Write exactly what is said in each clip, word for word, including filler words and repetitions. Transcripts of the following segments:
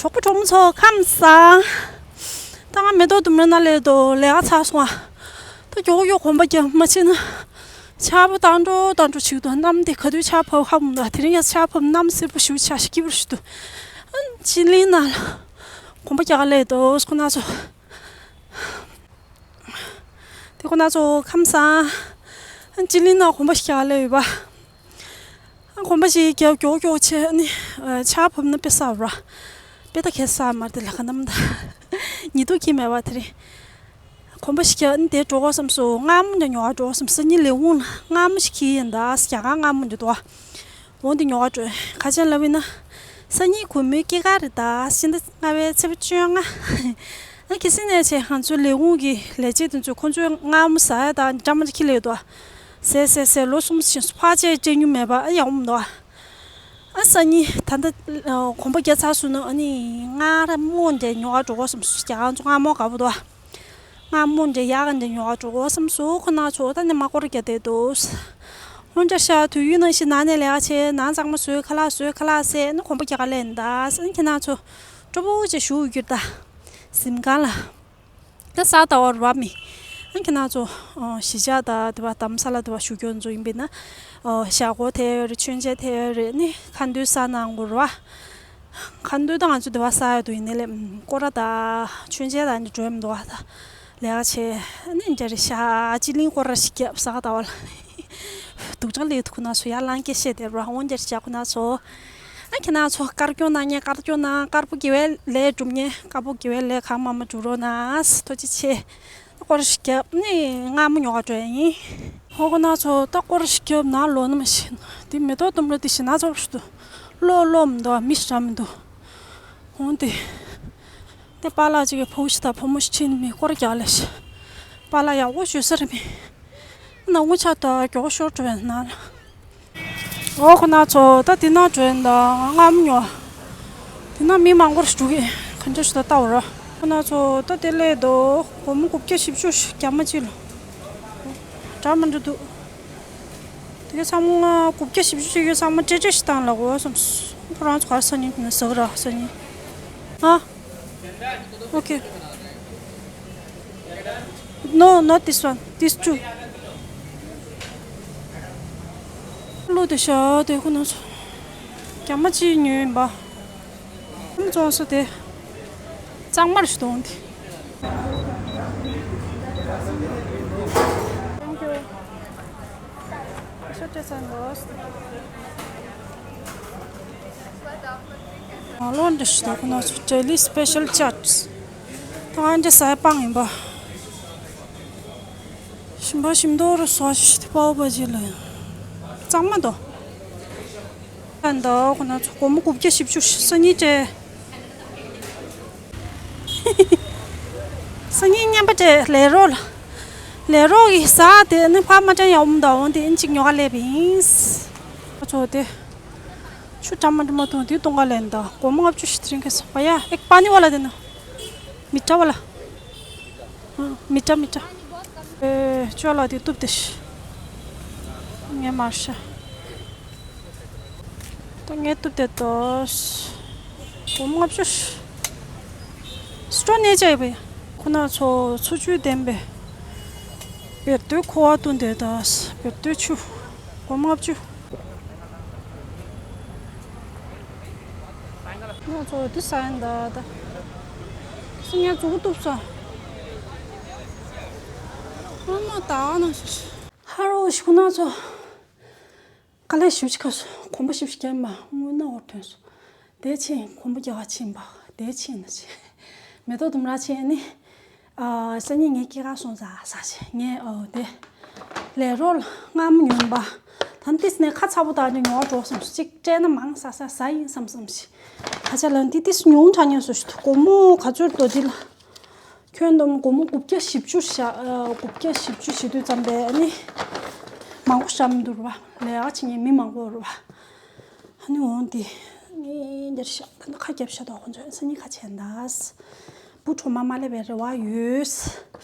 གྲོགས་པོ་གྲོགས་མོ་ཚོ་ཁམས་བཟང་། ད་ང་མེ་ཏོག་ལྡུམ་ར་ན་སླེབས་འདུག་ལས་ཀ་ཚར་སོང་ཨ། ད་མགྱོགས་མགྱོགས་གོམ་པ་རྒྱག་མ་ཕྱིན་ན། ཆར་པ་བཏང་འགྲོ་བཏང་འགྲོ་བྱེད་འདུག་གནམ་དེ་ག་དུས་ཆར་བབས་ཧ་གོ་མི་འདུག་དེ་རིང་ཡང་ཆར་བབས་གནམ་སེར་པོ་ཞེ་པོ་ཆགས་ཤིག་སྐྱིད་པོ་ཞིག་འདུག་ཨ་ནི་སྤྱི་གླིང་ནང་ལ་གོམ་པ་རྒྱག་ག་སླེབས་འདུག་ཁོ་ན་ཚོ། དེ་ཁོ་ན་ཚོ་ཁམས་བཟང་། ཨ་ནི་སྤྱི་གླིང་ནང་གོམ་པ་ཞིག་རྒྱག་ག་སླེབས་ཡོད་པ། ཨ་གོམ་པ་ཞིག་རྒྱག་མགྱོགས་མགྱོགས་བྱས་ནི། ཨ་ཆར་བབས་ན་དཔེ་ཟ་ར། དཔེ་ད་གས་ཟ་མ་རེད་ལ་ཁ་ནམ་ད། ཉི་གདུགས་ཁྱི་མེད་པ་དེ་རེད། གོམ་པ་ཞིག་རྒྱག་ནི་དེ་འགྲོ་གོ་བསམ་སོང་། མངར་མོ་འདྲ་ཉོ་ག་འགྲོ་བསམ་སོང་། སང་ཉིན་ལས་ཁུངས་ལ་མངར་མོ་ཞིག་ཁྱེར་ཡིན་ད། རྒྱ་གར་མངར་མོ་འདྲ་འདུག་ཨ། འོ་འདི་ཉོ་ག་འགྲོ། ཁ་ཆེན་ལབ་ཡིན་ན། སང་ཉིན་གུས་མོའི་སྐྱེས་སྐར་རེད་ད། ཕྱི་ཟླ་ལྔ་པའི་ཚེས་པ་བཅོ་ལྔ། ཨ་གལ་སྲིད་ནས་བྱས་ང་ཚོའི་ལས་ཁུངས་ཀྱི་ལས་བྱེད་དེ་ཚོས་ཁོང་ཚོས་མངར་མོ་ཟ་ཡ་དང་འདྲ་མ་འདྲ་ཁྱེར་སླེབས་འདུག་ཨ། ཟས་ཟས་ཟས་ལོ་གསུམ་ཕྱིན་སོང་། ཕལ་ཆེར་སྤྲད་མྱོང་མེད་པ། ཨ་ཡག་པོ་མི་འདུག་ཨ། ཨ་སང་ཉིན་ད་ལྟ་ཨ་གོམ་པ་བརྒྱབ་ཚར་སོང་ན། ཨ་ནི་མངར་མོ་འདྲ་ཉོ་ག་འགྲོ་དགོས་བསམ་སོང་། རྒྱ་གར་ཚོ་མངར་མོ་དགའ་པོ་འདུག་ཨ། མངར་མོ་འདྲ་ཡག་ག་འདྲ་ཉོ་ག་འགྲོ་དགོས་བསམ་སོང་། ཁོ་ན་ཚོ་ད་ནི་མ་སྐོར་རྒྱག་བསྡད་འདུག་འོན་ཀྱང་ཤ་དུས་ཡུན་ནང་ཞིག་ནང་ནས་ལས་ཀ་བྱས། ནང་གཙང་མ་བཟོས། ཁ་ལག་བཟོས། ཁ་ལག་བཟས་ནི་གོམ་པ་རྒྱག་ག་སླེབས་ཡིན་ད། ཨ་ནི་ཁྱེད་རང་ཚོ་སྤྲོ་པོ་བྱས་བཞུགས་རྒྱུ་ད། གཟིམ་ཁང་ལ། ད་གཟའ་ཟླ་བ་རེད་པ་མི། ཨ་ཁྱེད་རང་ཚོ་ཨ་གཞིས་ཆགས་དང་དེ་པ་དྷ་རམ་ས་ལ་དེ་པ་བཞུགས་མཁན་ཚོ་ཡིན་པས་ན། ཨ་ཞག་སྒོ་ཐེབས་ཡོད་རེད། མཆོད་མཇལ་ཐེབས་ཡོད་རེད། ནི་ཁ་འདོན་གསར་གནང་དགོས་རེད་པ། ཁ་འདོན་ད་ང་ཚོ་དེ་པ་གསར་ཡོད་དུ་ཡིན་ནའི་ལས་སྐོར་ར་དང་མཆོད་མཇལ་དང་ནི་འགྲོ་ཡ་མི་འདུག་པ། ད་ལས་ཀ་བྱས་ནི་འདྲ་རེད་ཤག་སྤྱི་གླིང་སྐོར་ར་ཞིག་བརྒྱབ། གཟའ་ཟླ་བ་ལ། སྡུག་ཅག་སླེབས་འདུག་ཁོ་ན་ཚོ་ཡར་ལངས་སྐད་བཤད་བསྡད་ར། འོ་འདྲ་བྱས་ཁོ་ན་ཚོ། ཨ་ཁྱེད་རང་ཚོ་དཀར་སྐྱོང་གནང་མཁན་དཀར་སྐྱོང་གནང་། དཀར་པོ་དགེ་བའི་ལས་སྒྲུབ་མཁན་དཀར་པོ་དགེ་བའི་ལས་གང་མང་མང་སྒྲུབ་རོགས་གནང་། ཐུགས་རྗེ་ཆེ། སྐོར་ཞིག་བརྒྱབ་ནི་མངར་མོ་ཉོ་ག་འགྲོ་ཡ་ཡིན། ཧོ་ཁོ་ན་ཚོ་ད་སྐོར་ཞིག་བརྒྱབ་ན་ལོ་ན་མ་ཤེས་ན། འདི་མེ་ཏོག་ལྡུམ་ར་འདི་ཞེ་ན་ཚོར་ཞིག་འདུག་གློག་གློག་མི་འདུག་མི་ཞིག་འདྲ་མི་འདུག་འོ་འདི། དེ་པཱ་ལགས་གཅིག་གི་ཕྲུ་གུ་ཞིག་དང་བུ་མོ་ཞིག་ཕྱིན་མི་སྐོར་རྒྱག་ལས་ཤག་པཱ་ལགས་ཡག་པོ་ཞུ་ས་རེད་མི། ནང་ངོ་ཆ་ད་མགྱོགས་ཤོར་འགྲོ་བའི་ནང་ལ། འོ་ཁོ་ན་ཚོ་ད་དེ་ན་འགྲོ་ཡིན་ད། མངར་མོ་ཉོ། དེ་ན་མི་མང་པོ་ཞིག་འགྲོ་གི། ག་འདྲ་ཞིག་ད་ལྟ་བར། ཁོ་ན་ཚོ་ད་དེ་སླེབས་འདུག་སྒོར་མོ་དགུ་བརྒྱ་བཞི་བཅུ་ཞིག་རྒྱ་མ་གཅིག་ལ། འདྲ་མི་འདྲ་འདུག་དེ་ག་ཚང་མ་དགུ་བརྒྱ་བཞི་བཅུ་ཞིག་ཡོད། ཚང་མ་སྤྲད་སྤྲད་ཞིག་བཏང་ལ་འོ་བསམ། ཁོ་རང་ཚོ་ག་རེ་ཟ་ཉིན་དེ་ན་ཟ་གི་ར་ཟ་ཉིན། ཨ། Okay. No, not this one. These two. ལོ་དེ་ཤ་དེ་ཁོ་ན་ཚོ། རྒྱ་མ་གཅིག་ཉོས་ཡིན་པ། ཁོ་ན་ཚོ་ས་དེ། གཙང་མར་ཞིག་གཏོང་དེ། Thank you. Shortest and lowest. ཨ་ལོ་འདི་ཞིག་ད་ཁོ་ན་ཚོ་daily special charts། ད་ཨ་འདྲ་ཟས་སྤང་ཡིན་པ། ཞིམ་པ་ཞིམ་མདོག་རུ་བཟོ་ཞིག་དེ་པའོ་བ་ཇི་ལ་ཡང་། གཙང་མ་འདུག་ཨ་འདུག་ཁོ་ན་ཚོ་སྒོར་མོ་དགུ་བརྒྱ་བཞི་བཅུ་སང་ཉིན་སྤྲད། སང་ཉིན་བརྙན་པར་སྤྲད་ལས་རོགས་ལ། ལས་རོགས་ཀྱི་ཟ་དེ་ནི་ཕ་མ་ཅན་ཡག་མོ་འདུག་འོང་དེ་ཨིན་ཅིག་ཉོ་ག་སླེབས་ཡིན། ཁོ་ཚོ་དེ། ཆུ་འདྲ་མ་འདྲ་མ་འཐུང་དེ་གཏོང་ག་ལེན་ད། སྒོར་མོ་ལྔ་བཅུ་ཞིག་དེ་རིང་ཁེ་སོང་བ་ཡ། ཨེ་པ་ནི་བ་ལ་དེ་ན། མི་ཏྲ་བ་ལ། མི་ཏྲ་མི་ཏྲ། ཨེ་ཅོ་ལ་དེ་གཏུབ་དེ་ཤི། ངས་མར་ཤ། ད་ངས་གཏུབ་དེ་ཏོ། སྒོར་མོ་ལྔ་བཅུ་ཤི། སྤྲོ་ནས་བྱས་པའི། ཁོ་ན་ཚོ་འཚོ་བཅུད་ལྡན་པའི། བེར་ཏོའི་ཁུ་བ་བཏུང་དེ་ད། བེར་ཏོའི་ཆུ། སྒོར་མོ་ལྔ་བཅུ། ང་ཚོ་འདི་ཟ་ཡིན་ད་ད། སི་ངས་མཛུ་གུ་གཏུབ་ས། ཨ་མ་ད་ཨ་ན་ཤི་ཤི། ཧ་རོ་ཤི་ཁོ་ན་ཚོ། དཀའ་ལས་ཞེ་པོ་ཅིག་ཁག་སོང་། གོམ་པ་ཞེ་པོ་ཅིག་བརྒྱབ་མ་དངོས་གནས་འོ་ཐོན་སོང་། དེ་ཕྱིན་གོམ་པ་རྒྱག་ག་ཕྱིན་པ། དེ་ཕྱིན་ན་ཕྱིན། མེ་ཏོག་ལྡུམ་ར་ཕྱིན་ནི། ཨ་སང་ཉིན་ངའི་སྐྱེས་སྐར་སོང་ཙང་ཟ་བྱས་ངས་ཨོ་དེ། ལས་རོགས་ལ་མངར་མོ་ཉོས་པ། ད་ནི་ཏིས་ནས་ཁ་ཚ་པོ་དག་ནི་ཉོ་བ་འགྲོ་བསམ་སོང་། གཅིག་སྤྲད་ན་མང་ས་ས་ཟ་ཡིན་བསམ་བསམ་ཞིག་ཁ་ཆ་ལ་འདི་ཏིས་ཉུང་དྲགས་ཉོས་སོང་ཞིག་སྒོར་མོ་ག་ཚོད་རྡོ་རྗེ་ལ། ཁྱོན་བསྡོམས་སྒོར་མོ་དགུ་བརྒྱ་བཞི་བཅུ་བཞག་ཨ་དགུ་བརྒྱ་བཞི་བཅུ་བྱེད་དུས་ཙམ་པས་ཨ་ནི། མང་པོ་བཞག་མི་འདུག་ར་བ། ལས་ཀ་བྱེད་མཁན་མི་མང་པོ་ར་བ། ཨ་ནི་འོང་དེ། ངས་འདིར་བཞག་ད་ཁ་རྒྱབ་བཞག་དོ་ཁོ་ཚོས་སང་ཉིན་ཁ་ཕྱེ་ད། བུ་གྲོགས་མོ་མ་སླེབས་པའི་རེ་བ་ཡོད།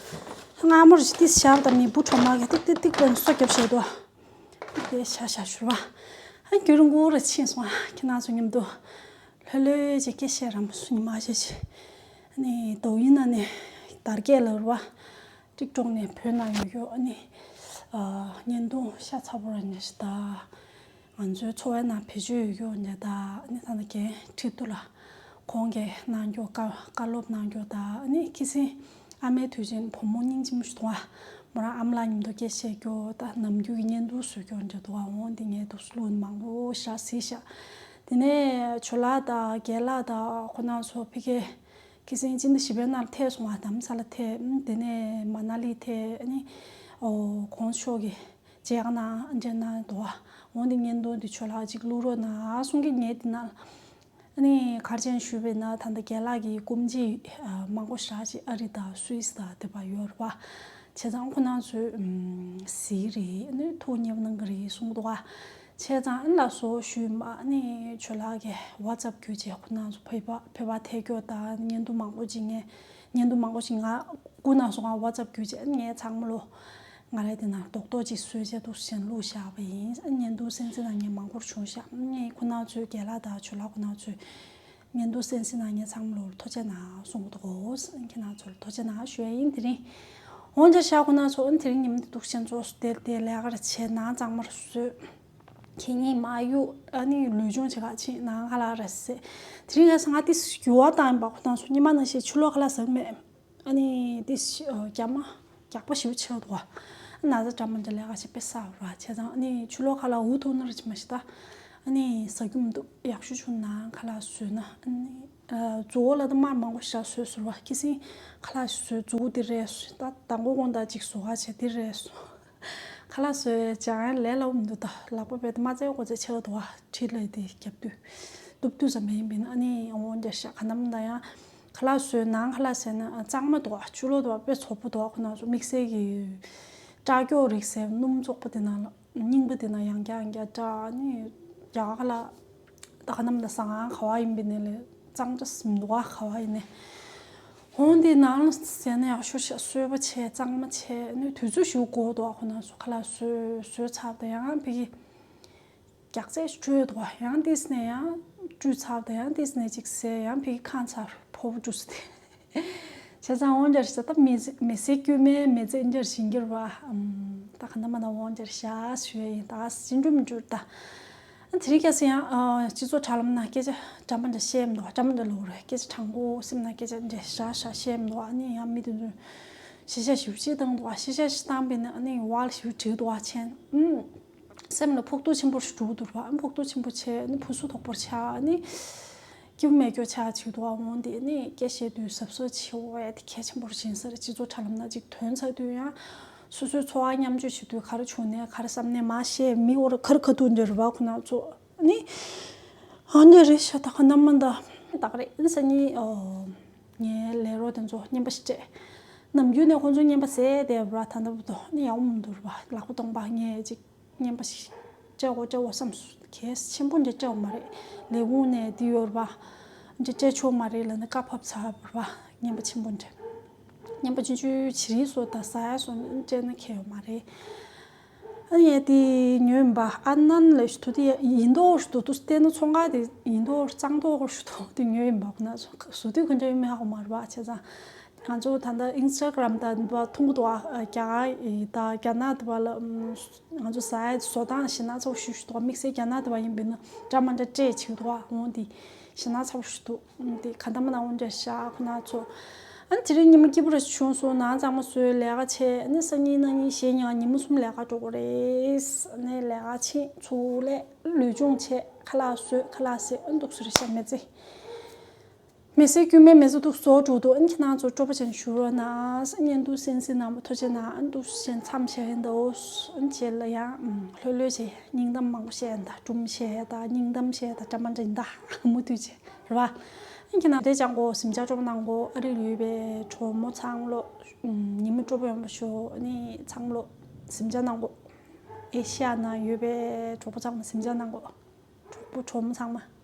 སྔ་མོར་ཏིས་བཞག་ད་མི་བུ་གྲོགས་མོ་གིས་ཏིག་ཏིག་ཏིག་ལ་སོ་རྒྱབ་བཞག་དོ། དེ་ཤ་ཤ་ཞུ་བ། ཨ་རྒྱུན་རིང་པོ་ར་ཕྱིན་སོང་ཨ། ཁྱེད་རང་ཚོ་མཉམ་དུ། ལྷོད་ལྷོད་ཅིག་སྐད་བཤད་རམ་སུ་ཉི་མ་ཞེ་ཞེ། ཨ་ནི་དོ་ཡིན་ན་ནི་དར་རྒྱས་ལ་རུ་བ་ཀྲིག་ཀྲོག་ནས་བོད་ནང་ཡོད་ཡོད། ཨ་ནི་ཨ་བརྙན་ཐུང་ཤ་ཚ་པོ་ར་ཉ་ཞིག་ད། ང་ཚོའི་འཚོ་བའི་ནང་བེད་སྤྱོད་ཡོད་ཡོད་ཉ་ད། ཨ་ནི་ད་ནི་རྒན་ཁྲི་ཏུ་ལ་ཁོང་གིས་གནང་རྒྱུ་བཀའ་བཀའ་སློབ་གནང་རྒྱུ་ད། ཨ་ནི་ཁི་སིང་ཨ་མའི་དུས་ཆེན་བུ་མོ་སྙིང་རྗེ་མོ་ཞིག་འདུག་ཨ། མོ་རང་ཨ་མ་ལགས་མཉམ་དུ་སྐད་བཤད་རྒྱུ་ད་ནམ་རྒྱུན་གྱི་བརྙན་ཐུང་བཟོ་རྒྱུ་འདྲ་འདུག་ཨ། འོང་འདི་ངས་འདུག་སེ་བླུགས་མང་པོ་ཞེ་དྲག་གཟིགས་ཤག་དེ་ནས་ཇོ་ལགས་དང་རྒན་ལགས་དང་ཁོ་རང་ཚོ་ཕ་གིར་ཁི་སིང་སྤྱི་ཟླ་བཞི་པའི་ནང་ལ་ཐད་སོང་ཨ། དྷ་རམ་ས་ལ་ཐད། དེ་ནས་མ་ན་ལི་ཐད། ཨ་ནི་ཨོ་གོང་ས་མཆོག་གི་མཇལ་ཁ་གནང་མཇལ་གནང་འདུག་ཨ། འོང་འདི་བརྙན་ཐུང་འདི་ཇོ་ལགས་ཅིག་བླུགས་རོགས་གནང་གསུང་གི། ངས་འདི་ནང་ཨ་ནི་ག་རེ་བྱས་ནས་ཞུས་པ་ཡིན་ན། ད་ལྟ་རྒན་ལགས་ཀྱི་སྐུ་མཆེད་ཨ་མང་པོ་ཞེ་དྲག་ཅིག་ཨ་རི་དང་སུད་སི་དང་དེ་པར་ཡོད་རེད་པ། བྱས་ཙང་ཁོ་རང་ཚོས་ཨམ་གཟིགས་རེད། ཨ་ནི་ཐུགས་མཉེས་པོ་གནང་གི་རེད་གསུང་གི་འདུག་ག་བྱས་ཙང་ཨ་ནི་ལགས་སོ་ཞུས་མ། ཨ་ནི་ཇོ་ལགས་ཀྱིས་ཝ་ཙབ་བརྒྱུད་བྱས་ཁོ་རང་ཚོ་བོད་པ་བོད་པ་ཐད་སྐྱོད་དང་བརྙན་ཐུང་མང་པོ་ཅིག་ངས་བརྙན་ཐུང་མང་པོ་ཞིག་ང་སྐུ་ན་སོང་ང་ཝ་ཙབ་བརྒྱུད་བྱས། ཨ་ནི་ངས་ཚང་མ་ལོ། ང་རའི་དེ་ན་རྡོག་རྡོག་ཅིག་བཟོས་བྱས་འདུག་སེ་བླུགས་བཞག་པ་ཡིན། བརྙན་ཐུང་གསན་གཟིགས་གནང་མཁན་མང་པོ་བྱུང་ཤག་ངས་ཁོ་རང་ཚོའི་རྒན་ལགས་དང་ཇོ་ལགས་ཁོ་རང་ཚོའི་བརྙན་ཐུང་གསན་གཟིགས་གནང་མཁན་ཚང་མ་ལོར་ཐུགས་རྗེ་གནང་གསུང་གི་འདུག་ཁྱེད་རང་ཚོར་ཐུགས་རྗེ་གནང་ཞུ་ཡ་ཡིན། དེ་རིང་འོང་འདིར་ཤག་ཁོ་རང་ཚོ་ཨ་ནི་དེ་རིང་ཉིན་འདི་འདུག་སེ་ཚོགས་སུ་དེར་དེ་ལས་ཀ་ར་བྱས་ནང་གཙང་མར་བཟོས། ཁྱེད་གཉིས་མ་གཡུག་ཨ་ནི་ལུས་སྦྱོང་བྱེད་ག་ཕྱིན་ནང་ཁ་ལག་ར་བཟས། དེ་རིང་ངས་སང་ང་ཏི་སི་རྒྱུ་བ་བཏང་ཡིན་པ། ཁོ་རང་ཚོ་ཉི་མ་ནང་བཞིན་ཕྱི་ལོགས་ཁ་ལག་ཟ་གི་མེད། ཨ་ནི་དེ་ཤི་ཨ་རྒྱ་མ་རྒྱགས་པ་ཞིག་ཆེ་བ་འདུག་བ། ན་ཚ་འདྲ་མ་འདྲ་ལས་ཀ་ཞིག་དཔེ་བསགས་ར་བྱས་ཙང་། ཨ་ནི་ཕྱི་ལོགས་ཁ་ལག་འུ་ཐུག་ན་ར་ཅི་མ་ཤི་ད། ཨ་ནི་ཟ་རྒྱུ་མི་འདུག་ཡག་ཤོས་བྱུང་ན་ཁ་ལག་བཟོས་ན། ཨ་ནི་ཨ་མཛུ་གུ་ལ་ད་དམར་མང་པོ་ཞིག་བཟོས་ཟེར་བ། ཁི་སིང་ཁ་ལག་བཟོས་མཛུ་གུ་འདི་རེད་ཟེར། ད་མདང་དགོང་དགོང་དག་ཅིག་བཟོ་ག་བྱས་འདི་རེད་ཟེར། ཁ་ལག་བཟོས་ཅང་ལས་སླ་པོ་མི་འདུག་ད་ལག་པ་བས་ད་མ་རྩེ་གོ་རྩེ་ཆེ་བ་འདུག་བ། ཁྲི་ལ་དེ་རྒྱབ་དུས་སྟུབ་དུས་ཙམ་མེད་ཡིན་པས་ན། ཨ་ནི་འོང་འདྲ་ཤག་ག་ནམ་ད་ཡང་ཁ་ལག་བཟོས་ནང་ཁ་ལག་ཟས་ན་གཙང་མ་འདུག་བ། ཕྱི་ལོགས་འདུག་བ་དཔེ་བཙོག་པོ་འདུག་བ། ཁོ་ན་ཚོ་དམིགས་བསལ་གྱི་སྐྲ་སྐྱོག་རིགས་ཟས་སྣུམ་བཙོག་པོ་དེ་ནང་ལ་རྙིང་པ་དེ་ནང་ཡང་བསྐྱར་ཡང་བསྐྱར་སྐྲག་ཨ་ནི་རྒྱ་གར་ཁ་ལག་ད་ག་ནམ་ད་ཟ་ང་ག་བ་ཡིན་པས་ན་ལས་གཙང་སྦྲ་ཟིན་འདུག་བ། ག་བ་ཡིན་ནས། འོང་དེ་ནང་ལ་ཟས་ན་ཡག་ཤོས་ཤག་གསོལ་བ་བྱས་གཙང་མ་བྱས་ནས་དུས་ཚོད་ཞིག་འགོར་འདུག་ཁོ་ན་ཚོ་ཁ་ལག་བཟོས་བཟོས་ཚར་དང་ཡང་ཕ་གི་རྒྱགས་ཚད་ཞིག་སྤྲོད་འདུག་ཡང་ཏིས་ནས་ཡང་བཀྲུས་ཚར་དང་ཡང་ཏིས་ནས་ཅིག་ཟས་ཡང་ཕ་གི་ཁང་ཚར་ཕོ་བོ་བཀྲུས་སུ་དེ་བྱས་ཙང་འོང་འདྲ་ཤག་ད་མི་ཚེ་མི་ཚེ་དཀྱུས་མའི་མི་ཚེ་འདྲ་བཞིན་གྱི་ར་བ། ཨམ་ད་ག་ན་མ་ན་འོང་འདྲ་ཤག་ཞུ་ཡ་ཡིན། ད་ཟིན་འགྲུབ་མི་འགྲུབ་ད། དེ་རིང་ཁ་སང་ཡང་ཨ་སྤྱི་ཚོགས་དྲ་ལམ་ན་སྐད་ཆ་འདྲ་མི་འདྲ་བཤད་མི་འདུག་འདྲ་མི་འདྲ་ལོག་རེད། སྐད་ཆ་དྲང་པོ་སེམས་ན་སྐད་ཆ་འདྲ་ཞག་ཞག་བཤད་མི་འདུག་ཨ་ནི་ཡང་མི་དེ་ཚོས་ཤེས་བྱ་ཞིབ་ཅིག་བཏང་འདུག་ཨ་ཤེས་བྱ་ཞིག་བཏང་པས་ན་ཨ་ནི་ཝལ་ཞིབ་བྲིས་འདུག་ཨ་ཆེན་ཨུམ་སེམས་ལ་ཕོག་ཐུག་ཆེན་པོ་ཞིག་འགྲོ་འདུག་ཨ་ཕོག་ཐུག་ཆེན་པོ་བྱས་ཨ་ནི་ཕུ་སུ་དོག་པོར་ཆགས། ཨ་ནི་སྐྱིད་པོ་མེད་སྐྱོ་ཆགས་ཅིག་འདུག་ཨ་འོང་དེ་ཨ་ནི་སྐད་བཤད་དུས་གཟབ་གཟབ་བྱེད་འོ་ཨེ་དེ་གལ་ཆེན་པོར་བྱིན་ས་རེད། སྤྱི་ཚོགས་དྲ་ལམ་ན་ཅིག་ཐོན་ཚར་དུས་ཡང་། སོ་སོའི་འཚོ་བ་མཉམ་སྤྱོད་བྱེད་དུས་ག་རེ་བྱུང་ནས་ག་རེ་བསམ་ནས་མ་བཤད་མི་འོར་ཁར་ཁ་ཐུག་འདྲ་རེད་བ། ཁོ་ན་ཚོ་ནི་ཨ་འདྲ་རེད་ཤག་ད་ག་ནམ་མ་ད་ད་ག་རེད། ཨ་ནི་སང་ཉིན་ཨོ་ངའི་ལས་རོགས་དེ་ཚོ་རྔན་པ་ཞིག་སྤྲད། ནམ་རྒྱུན་ནས་ཁོ་ཚོ་རྔན་པ་ཟས་བསྡད་པ་ར། ད་ལྟ་བུ་དོ་ནི་ཡག་པོ་མི་འདུག་ར་བ། ལག་པ་སྟོང་པ་ངས་ཅིག་རྔན་པ་ཞིག་སྤྲད་དགོས་སྤྲད་དགོས་བསམ་སོང་། གལ་ཆེན་པོ་འདྲ་སྤྲད་དགོས་མ་རེད། ལས་ཁུངས་ནས་འདི་ཡོད་ར་བ། འདི་སྤྲད་ཆོག་མ་རེད་ལབ་ནས་བཀའ་ཕབ་ཚར་བ་ར་བ། རྔན་པ་ཆེན་པོ་འདྲ། རྔན་པ་ཆུང་ཆུང་བྱི་རིལ་སོགས་དང་ཟ་ཡ་སོགས་ནི་སྤྲད་ན་ཁྱད་ཡོད་མ་རེད། ཨ་ནི་ཡ་དེ་ཉོས་ཡིན་པ། ཨ་ནན་ལས་ཞུ་དུ་དེ་ཡིན་མདོག་ཞུ་དུ་དུ་བལྟས་ན་ཚོང་ཁང་དེ་ཡིན་མདོག་གཙང་མདོག་ཞུ་དུ་དེ་ཉོས་ཡིན་པ། ཁོ་ན་བཟོ་དུས་ཁོ་འདྲ་ཡོད་མེད་ཧ་གོ་མ་རེད་བ། བྱས་ཙང་ང་ཚོ་ད་ལྟ་ཨིན་སི་ཊ་གྷ་རམ་དང་འདི་པ་མཐོང་གི་འདུག་ཨ། རྒྱ་གར་དང་རྒྱ་ནག་འདི་པ་ལ་ང་ཚོ་ཟ་ཡ་བཟོ་སྟངས་ཞེ་ན་ཚ་པོ་ཞུ་ཞུ་འདུག་དམིགས་བསལ་རྒྱ་ནག་འདི་པ་ཡིན་པས་ན་འདྲ་མ་འདྲ་སྤྲད་བྱེད་འདུག་འོང་དེ་ཞེ་ན་ཚ་པོ་ཞུ་འདུག་དེ་ག་འདྲ་མ་འདྲ་འོང་འདྲ་ཤག་ཁོ་ན་ཚོ། ཨ་ནི་དེ་རིང་ཉི་མ་སྐྱིད་པོ་རེ་བྱུང་སོང་། ནང་གཙང་མ་བཟོས་ལས་ཀ་བྱས། ཨ་ནི་སང་ཉིན་གནངས་ཉིན་གཞེས་ཉིན་ཉི་མ་གསུམ་ལས་ཀ་འགྲོ་དགོས་རེད། ཨ་ནི་ལས་ཀ་ཕྱིན་ཚུར་སླེབས་ལུས་སྦྱོང་བྱས། ཁ་ལག་བཟོས། ཁ་ལག་བཟས། ཨ་ནི་འདུག་སེ་རེད་ཤག་མི་ཚེ། མི་ཚེ་དཀྱུས་མའི་མི་ཚེ་འདུག་བཟོ་འགྲོ་འདུག་ཨ་ནི་ཁྱེད་རང་ཚོ་སྤྲོ་པོ་ཅན་ཞུ་རོགས་གནང་། བརྙན་ཐུང་གསན་གཟིགས་གནང་བ་ཐུགས་རྗེ་གནང་། ཨ་ནི་འདུག་སེ་མཚམས་བཞག་ཡིན་ད། འོ་ཨ་ནི་རྗེས་ལ་ཡང་ལྷོད་ལྷོད་བྱས་སྙིང་གཏམ་མང་པོ་བཤད་ཡིན་ད། སྒྲུང་བཤད་ད། སྙིང་གཏམ་བཤད་ད། འདྲ་མ་འདྲ་ཡིན་ད། མུ་མཐུད་བྱས་རེད་བ། ཨ་ནི་ཁྱེད་རང་བདེ་ལྕག་གོ་གཟིམ་འཇག་སྤྲོ་པོ་གནང་གོ་ཨ་རི་ལ་ཡོད་པའི་གྲོགས་མོ་ཚང་མ་ལོ། ཉི་མ་སྤྲོ་པོ་ཡོང་བ་ཤོག་ཨ་ནི་ཚང་མ་ལོ་གཟིམ་འཇག་གནང་གོ་ཨེ་ཤི་ཡ་ནང་ཡོད་པའི་གྲོགས་པོ་ཚང་མ་གཟིམ་འཇག་གནང་གོ་གྲོགས་པོ་གྲོགས་མོ་ཚང་མ།